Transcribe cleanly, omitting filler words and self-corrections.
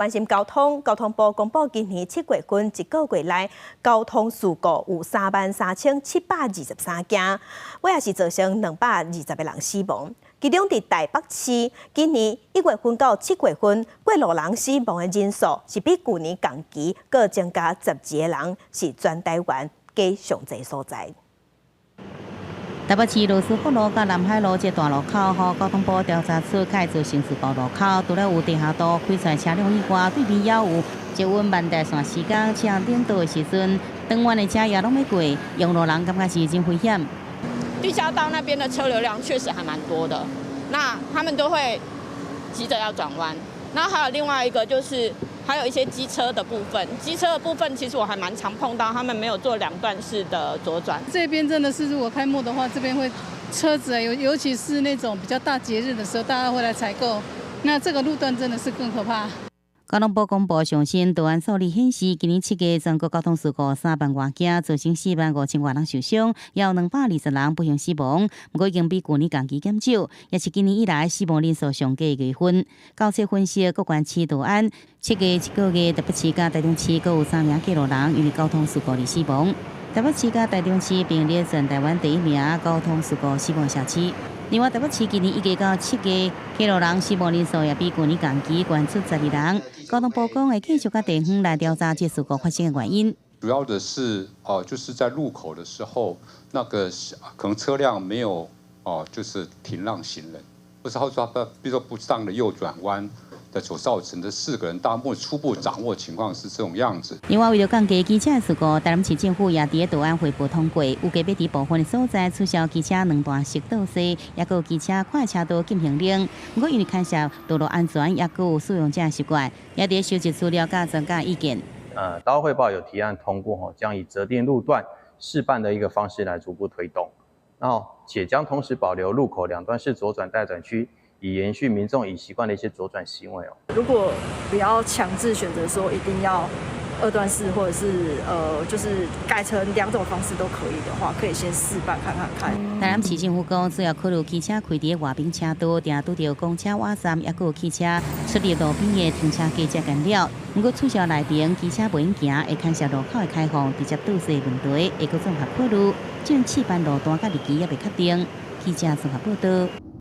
關心交通，交通部公布今年7月份一個月內交通事故有33,723件，尾也是造成220個人死亡。其中佇台北市，今年1月份到7月份過路人死亡的人數是比舊年仝期閣增加12個人，是全台灣加上濟所在。台北市羅斯福路佮南海路這大路口，予交通部調查出會造成事故路口，除了有地下道開出來車輛以外，對面也有捷運萬代線施工，車頂道的時陣，轉彎的車也攏欲過，用路人感覺是真危險。地下道那邊的車流量確實還蠻多的，那他們都會急着要轉彎。那還有另外一個就是，還有一些機車的部分，機車的部分其實我還蠻常碰到，他們沒有做兩段式的左轉。這邊真的是如果開幕的話，這邊會車子尤其是那種比較大節日的時候，大家會來採購，那這個路段真的是更可怕。交通部公布上新道安數字顯示，今年7月全國交通事故3萬外件，造成4萬5千外人受傷，也有220人不幸死亡。毋過已經比舊年仝期減少，也是今年以來死亡人數上低的月份。交車分析，各縣市道安7月一個月，台北市佮台中市閣有三名過路人因為交通事故而死亡。台北市佮台中市並列全台灣第一名交通事故死亡城市。另外，台北市今年1月到7月，過路人死亡人數也比舊年仝期懸出12人。交通部講會繼續佮地方來調查這事故發生的原因。主要的是，哦，就是在路口的時候，那個可能車輛沒有，哦，就是停讓行人，或是說他比如說不當的右轉彎的所造成的四個人，大部分初步掌握情況是這種樣子。另外，為著降低機車事故，台南市政府也佇道安匯報通過，預計欲佇部分的所在取消機車兩段式倒駛，抑閣有機車快車道禁行令。毋過，因為牽涉道路安全，抑閣有使用者習慣，也佇收集資料佮專家意見。道匯報有提案通過，吼，將以擇定路段試辦的一個方式來逐步推動，然後且將同時保留路口兩段式左轉待轉區，以延續民眾已習慣的一些左轉行為哦。如果不要強制選擇說一定要二段式，或者是就是改成兩種方式都可以的話，可以先試辦看看看。台南市政府講，主要考慮機車開佇外邊車道，定拄著公車倚站，抑閣有汽車出入路邊的停車格遮干擾。毋過取消內爿機車袂用行，會牽涉路口的開放，直接倒駛問題，會閣綜合考慮。正試辦路段佮日期猶未確定。記者綜合報道。